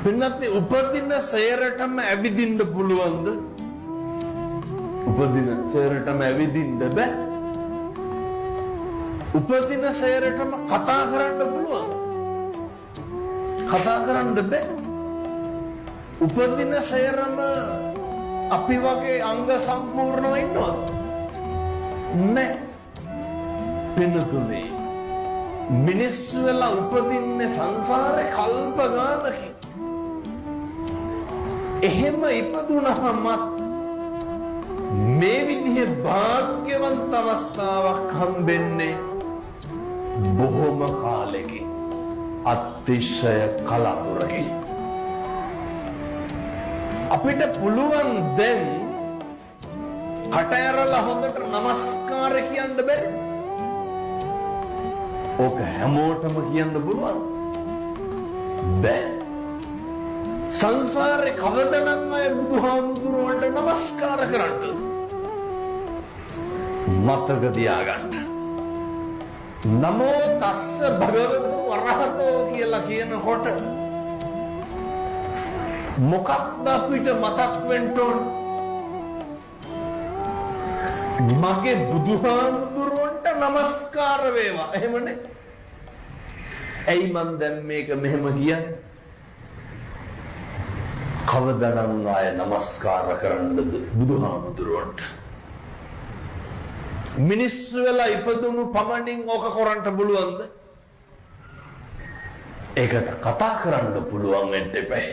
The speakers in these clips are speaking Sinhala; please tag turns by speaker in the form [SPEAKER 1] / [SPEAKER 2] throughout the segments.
[SPEAKER 1] පින්නත් උපදින සේරටම ඇවිදින්න පුළුවන්ද? උපදින සේරටම ඇවිදින්න බෑ. උපදින සේරටම කතා කරන්න පුළුවන්? කතා කරන්න බෑ. උපදින සේරම අපි වගේ අංග සම්පූර්ණව ඉන්නවද? නෑ. පින්නතුනේ, මිනිස්සු වෙලා උපදින්නේ සංසාරේ කල්ප ගානකින්. එහෙම ඉපදුනහමත් මේ විදිහේ භාග්‍යවන්ත අවස්ථාවක් හම්බෙන්නේ බොහොම කාලෙකින්, අතිශය කලාතුරකින්. අපිට පුළුවන් දැන් කට ඇරලා හොඳට නමස්කාර කියන්න බැරි? ඕක හැමෝටම කියන්න පුළුවන් බෑ. සංසාරේ කවදනම් අය බුදුහාමුදුරුවන්ට නමස්කාර කරන්නද? මතක තියාගන්න. නමෝ තස්ස භගවතු වරහතෝ කියලා කියනකොට මොකක්ද අපිට මතක් වෙන්න ඕන? මගේ බුදුහාමුදුරුවන්ට නමස්කාර වේවා. එහෙමනේ. ඇයි මං දැන් මේක මෙහෙම කියන්නේ? කවදනම් ආය නමස්කාර කරන්නද බුදුහාමුදුරුවන්ට? මිනිස්සු වෙලා ඉපදුණු පමණින් ඕක කරන්න පුළුවන්ද? ඒකට කතා කරන්න පුළුවන් වෙන්න එපා.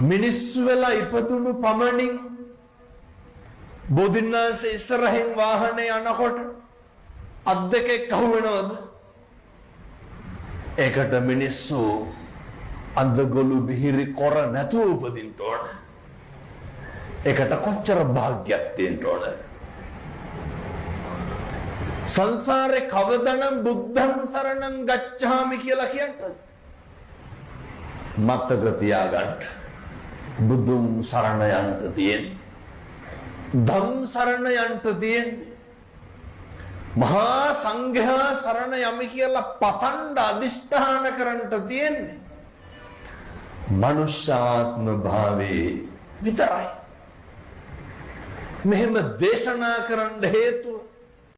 [SPEAKER 1] මිනිස්සු වෙලා ඉපදුණු පමණින් බෝධින් වහන්සේ ඉස්සරහින් වාහනේ යනකොට අත් දෙක එක්ක අහු වෙනවද? ඒකට මිනිස්සු අන්ධගොළු බිහිරි කොර නැතුව උපදින්න ඕන. ඒකට කොච්චර භාග්යක් තියෙන්න ඕන. සංසාරේ කවදනම් බුද්ධං සරණං ගච්ඡාමි කියලා කියන්න? මතක තියාගන්න. බුදුන් සරණ යන්න තියෙන්නේ. ධම් සරණ යන්න තියෙන්නේ. මහා සංඝයා සරණ යමි කියලා පතන්ඩ අධිෂ්ඨාන කරන්නට තියෙන්නේ. මනුෂ්‍යාත්ම භාවයේ විතරයි. මෙහෙම දේශනා කරන්න හේතුව